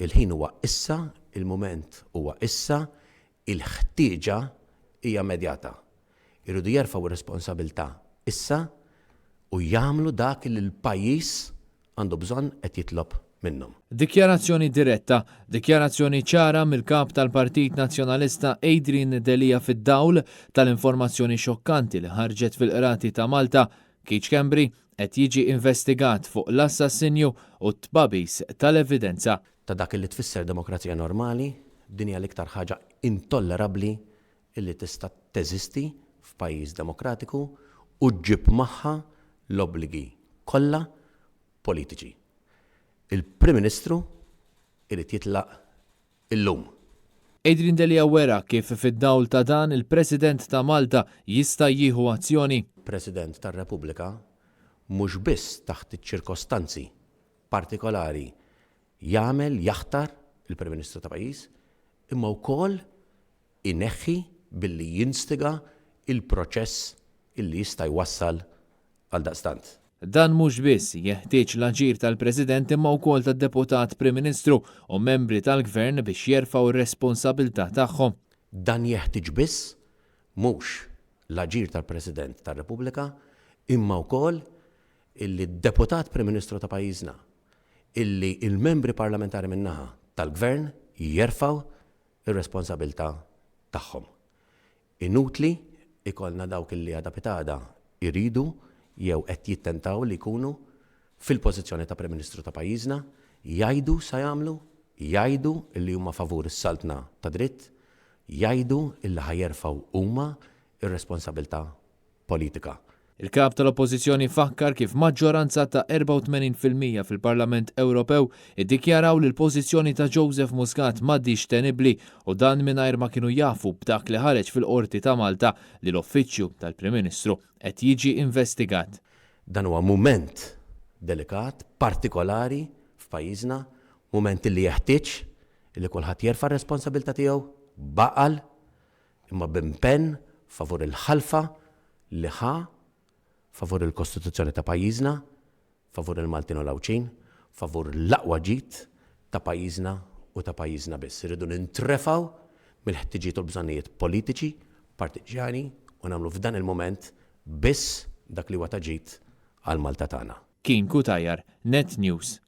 Il-ħin huwa issa, il-mument huwa issa, il-ħtieġa hija immedjata. Iridu jerfgħu r-responsabilità issa u jagħmlu dak li l-pajjiż għandu bżonn qed jitlob minnhom. Dikjarazzjoni diretta, dikjarazzjoni ċara mill-Kap tal-Partit Nazzjonalista Adrian Delia fid-dawl tal-informazzjoni xokkanti li ħarġet fil-Qrati ta' Malta, Keith Schembri qed jiġi investigat fuq l-assassinju u t-tbagħbis tal-evidenza. Ta' dak li tfisser demokrazija normali, din hija l-iktar ħaġa intollerabbli illi tista' teżisti f'pajjiż demokratiku u ġġib magħha l-obbligi kollha politiċi. Il-Prim Ministru irid jitlaq illum. Adrian Delia wera kif fid-dawl ta' dan il-President ta' Malta jista' jieħu azzjoni. President tar-Repubblika mhux biss taħt iċ-ċirkostanzi partikolari jagħmel, jaħtar il-Prim Ministru ta' pajjiż, imma wkoll ineħħi billi jinstiga il-proċess illi jista' jwassal għaldaqstant. Dan mhux biss jeħtieġ l-aġir tal-President imma wkoll tad-Deputat Prim Ministru u membri tal-Gvern biex jerfgħu r-responsabilità tagħhom. Dan jeħtieġ biss mhux l-aġir tal-President tar-Repubblika imma wkoll illi d-Deputat Prim Ministru ta' pajjiżna, illi l-membri parlamentari min-naħa tal-Gvern jerfgħu r-responsabilità tagħhom. Inutli ikollna dawk illi għada pitgħada jridu jew qed jittentaw li jkunu fil-pożizzjoni ta' Prim Ministru ta' pajjiżna, jgħidu sa jagħmlu, jgħidu illi huma favur is-saltna ta' dritt, jgħidu illi ħa jerfgħu huma r-responsabilità politika. Il-Kap tal-Oppożizzjoni fakkar kif maġġoranza ta' 84% fil-Parlament Ewropew iddikjaraw li l-pożizzjoni ta' Joseph Muscat m'għadhiex tenibbli u dan mingħajr ma kienu jafu b'dak li ħareġ fil-Qorti ta' Malta li l-Uffiċċju tal-Prim Ministru qed jiġi investigat. Dan huwa mument delikat, partikolari f'pajjiżna, mument li jeħtieġ li kulħadd jerfa' r-responsabilità tiegħu b'għaqal, imma b'impenn favur il-ħalfa li ħa favur il-Kostituzzjoni ta' pajjiżna, favur il-Maltin u l-Għawdxin, favur l-aqwa ġid ta' pajjiżna u ta' pajjiżna biss. Irridu nintrefgħu mill-ħtiġijiet u l-bżonnijiet politiċi, partiġġjani u nagħmlu f'dan il-mument biss dak li huwa ta' ġid għal Malta tagħna. Keen Cutajar, Net News.